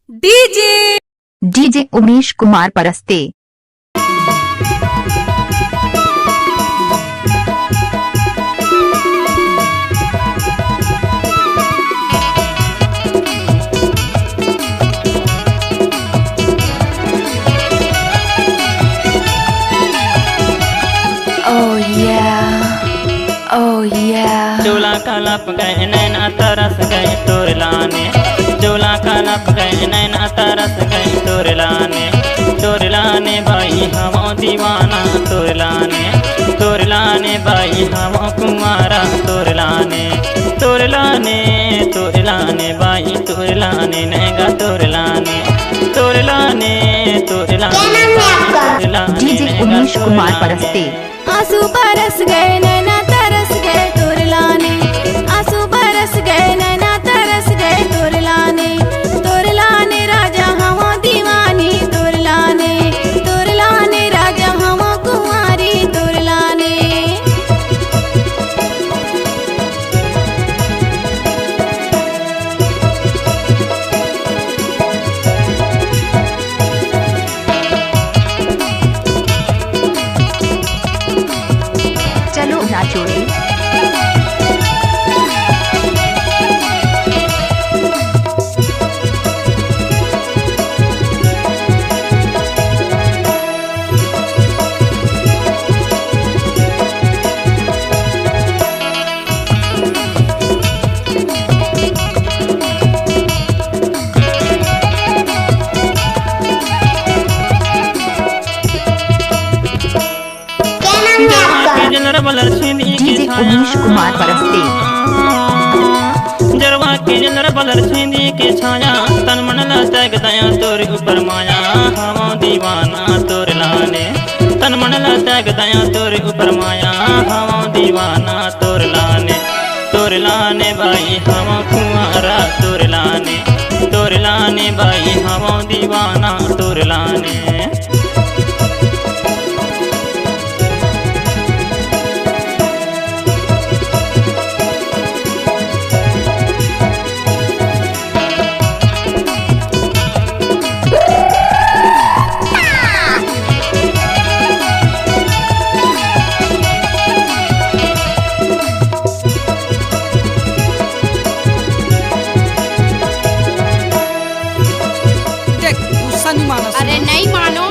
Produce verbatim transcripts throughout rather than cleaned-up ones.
DJ DJ Umesh Kumar Paraste. Oh yeah, oh yeah। चोला कलप गए, नैना तरस गए तोर लाने। चोला कलप गए, नैना तरस गए तोर लाने। तोर लाने बाई हमो दीवाना तोर लाने। तोर लाने बाई हमो कुंवारा तोर लाने। तोर लाने, तोर लाने बाई तोर लाने, नैगा तोर लाने। तोर लाने, तोर लाने, क्या नाम है आपका? तोर लाने, डीजे नैगा उमेश तोर कुमार लाने। परस्ते। आंसू बरस गए, नैना तरस गए तोर लाने। आंसू बरस गए, नैना तरस गए तोर लाने। तोर लाने राजा हमो दीवानी तोर लाने। तोर लाने राजा हमो कुंवारी तोर लाने। चलो नाचो रे। क्या नाम है आपका? डीजे उमेश कुमार परस्ते। जरवा के जलर बलर छेंदी के छाया, तन मन ला त्याग दया तोर ऊपर माया, हमो दीवाना तोर लाने। तन मन ला त्याग दया तोर ऊपर माया, हमो दीवाना तोर लाने। तोर लाने बाई हमो कुंवारा तोर लाने। तोर लाने बाई हमो दीवाना तोर लाने। देख, गुस्सा नहीं माना अरे सुनो। नहीं मानो।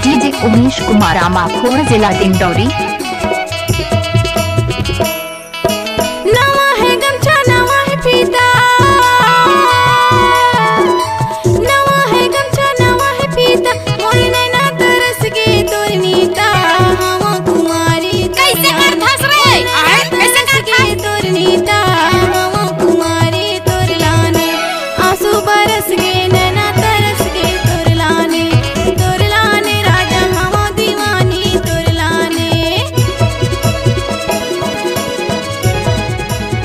डीजे उमेश कुमार, आमाखोर, जिला डिंडौरी। नवा हे गमछा, नवा हे फीता। नवा हे गमछा, नवा हे फीता। मोर नैना तरस गे तोर नीता, हमो कुंवारी तोर कैसे लाने। करथस रे? मोर नैना आय, कैसे तरस गे करथस? तोर नीता, हमो कुंवारी तोर लाने। आंसू बरस गे, नैना तरस गे तोर लाने। तोर लाने राजा हमो दीवानी तोर लाने।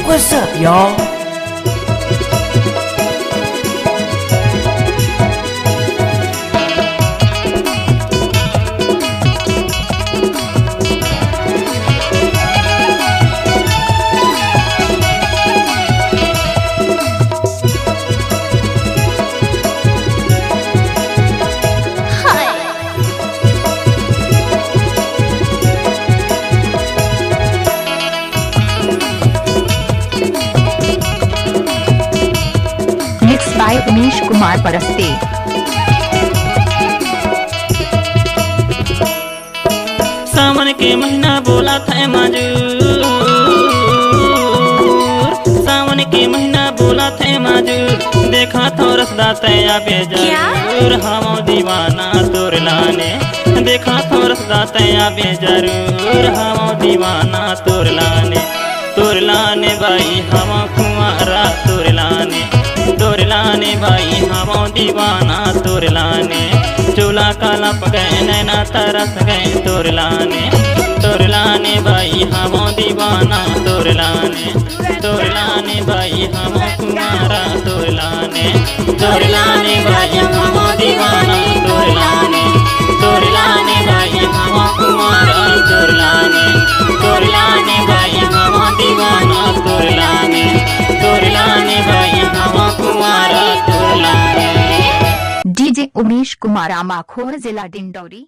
What's up, y'all? Mixed by Umesh Kumar Paraste. सावन के महीना बोलथे मजूर, सावन के महीना बोलथे मजूर, देखथों रसदार तैं आबे क्या? जरूर, हमो दीवाना तोर लाने। देखथों रसदार तैं आबे जरूर, हमो दीवाना तोर लाने। तोर लाने बाई हमो कुंवारा तोर लाने। तोर लाने बाई हमो दीवाना तोर लाने। चोला कलप गए, नैना तरस गए तोर लाने। तोर लाने बाई हमो दीवाना तोर लाने। तोर लाने बाई हमो कुंवारा तोर लाने। तोर लाने बाई हमो दीवाना तोर लाने। तोर लाने बाई हमो कुंवारा तोर लाने। तोर लाने जे उमेश कुमार, आमाखोर, जिला डिंडौरी।